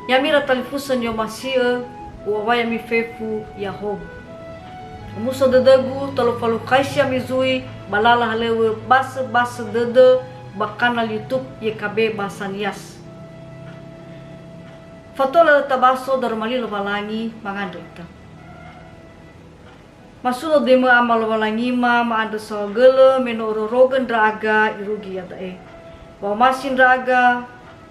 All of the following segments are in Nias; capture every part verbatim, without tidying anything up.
Ya'ami ira talifusö ni'omasi'ö, u'awa ya'ami fefu ya'ahowu. Omuso dödögu, tolofalukhaisi ya'ami zui ba lala halöŵö basöbasö dödö ba kanal YouTube Y K B Bahasa Nias. Fatua lö tabaso daroma li Lowalangi mangandrö ita. Masuno döimö Ama Lowalangima, ma'andrö saohagölö me no ororogö ndra'aga irugi iada'e. Ba omasi ndra'aga,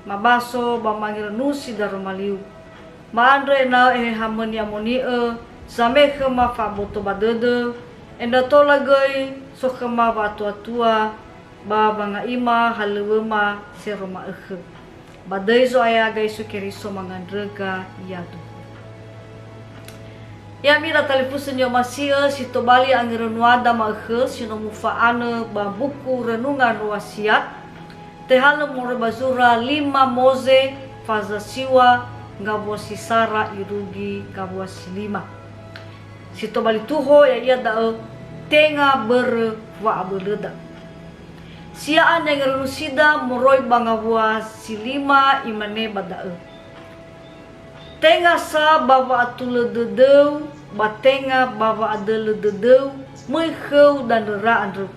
mabaso ba mangeranusi daroma liu. Ma'andrö ena'ö Eheha-Mö ni'amoni'ö, zame'e khöma fa'aboto ba dödö, ena'ö tola göi so khöma wa'atuatua ba wanga'ima halöŵöma sero ma'ökhö. Ba döi Zo'aya Yesu Keriso mangandröga ya'aduhu. Ya'ami ira talifusö ni'omasi'ö si tobali angeranuada ma'ökhö si no mufa'anö ba buku Renungan Wasiat, tehalö moroi ba zura lima Moze faza siŵa ngawua si sara irugi ngawua si lima. Si tobali tuho ya'ia da'ö, tenga börö wa'abölöda. Sia'a ni'angeranusida moroi ba ngawua si lima imane ba da'ö, "Tenga sa ba wa'atulö dödöu, ba tenga ba wa'adölö dödöu möi khöu danöra andrö.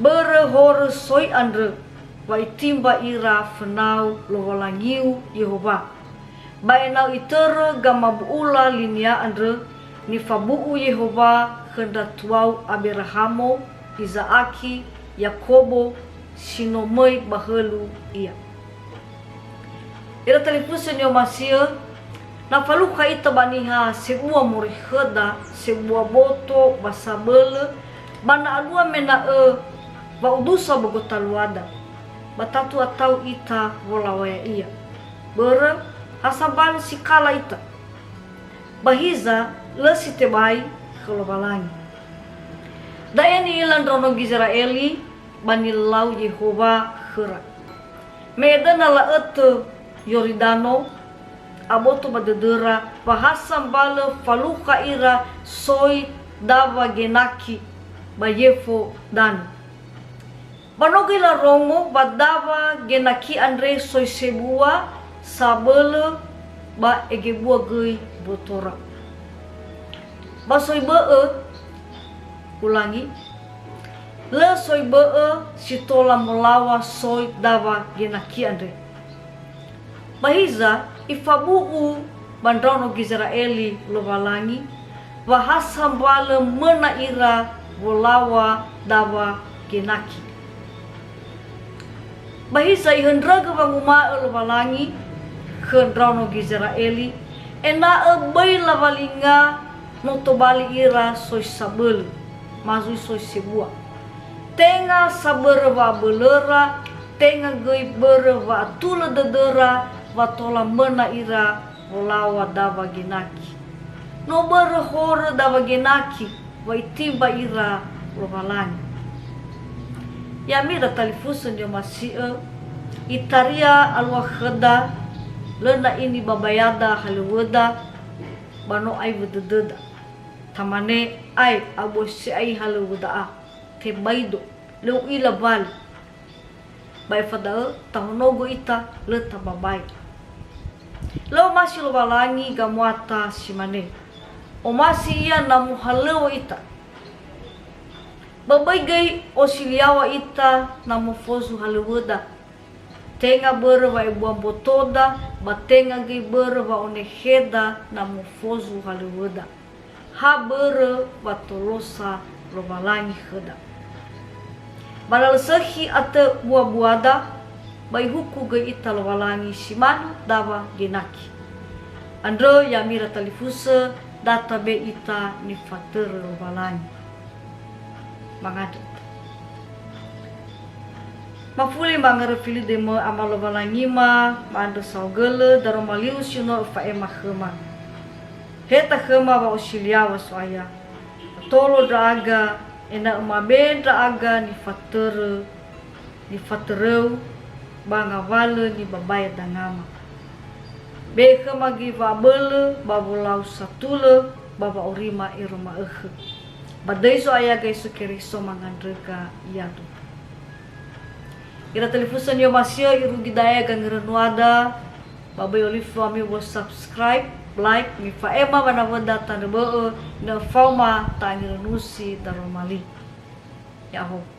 Börö horö soi andrö wa itimba ira fönau Lowalangiu Yehowa. Ba ena'ö itörö gamabu'ula linia andrö nifabu'u Yehowa khö ndra tuau Aberahamo, Iza'aki, Yakobo, si no möi ba hölu ia." Ira talifusö ni'omasi'ö, na falukha ita ba niha sebua moroi khöda, sebua boto ba sabölö, ba na alua mena'ö wa'udusa ba gotaluada, ba tatu atau ita wolaŵa ya'ia. Börö, ha sambalö si kala ita. Ba hiza, lö si tebai khö Lowalangi. Da'e ni'ila ndraono Gizera'eli ba nilau Yehowa khöra. Me edöna la'ötö Yoridano, aboto ba dödöra wa ha sambalö falukha ira soi dawa Genaki ba yefo danö. Ba no göi larongo wa dawa Genaki andre soi sebua sabölö ba egebua göi botora. Ba soi bö'ö, ulangi, lö soi bö'ö si tola molaŵa soi dawa Genaki andre. Ba hiza, ifabu'u ba ndraono Gizera'eli Lowalangi, wa ha sambalö möna ira wolaŵa dawa Genaki. Ba hiza, ihöndrögö wanguma'ö Lowalangi khö ndraono Gizera'eli, ena'ö böi lawalinga no tobali ira soi sabölö, ma zui soi sebua. Tenga sa börö wa'abölöra, tenga göi börö wa'atulö dödöra wa tola möna ira wolaŵa dawa Genaki. No börö horö dawa Genaki wa itimba ira Lowalangi. Ya'ami ira talifusö ni'omasi'ö, itaria alua khöda, lö na'i nibabayada halöŵöda, ba no aiwö dödöda. Tamane, ae, aböi si'ai halöŵöda a, tebaido, lö u'ila wali. Ba aefa da'ö, tahonogö ita, lö tababai. Lö omasi Lowalangi gamuata si mane. Omasi Ia na muhalöŵö ita. Ba böi göi osiliaŵa ita na mofozu halöŵöda. Tenga börö wa'ebua mbotoda, ba tenga göi börö wa'onekheda na mofozu halöŵöda. Ha börö wa tolosa Lowalangi khöda. Ba na lö sökhi atö bua-buada, ba ihuku göi ita Lowalangi si manö dawa Genaki. Andrö ya'ami ira talifusö, da tabe ita nifatörö Lowalangi. Mangandrö. Mafuli mangaröfi li döimö Ama Lowalangima, ma'andrö saohagölö, daroma liu si no öfa'ema khöma. Heta khöma wa'osiliaŵa So'aya. Tolo ndra'aga, ena'ö mabe ndra'aga nifatörö, nifatöröu, ba ngawalö nibabae dangama. Be'e khöma göi wa'abölö ba wolau satulö ba wa'aurima ero ma'ökhö. Ba döi Zo'aya Yesu Keriso mangandröga ya'aduhu. Ira talifusö ni'omasi'ö, irugi da'e gangerönuada, Ba böi olifu ami wo subscribe, like, mifa'ema wanawöda tanö bö'ö, nö faoma ta'angilö nusi daroma li. Ya'ahowu.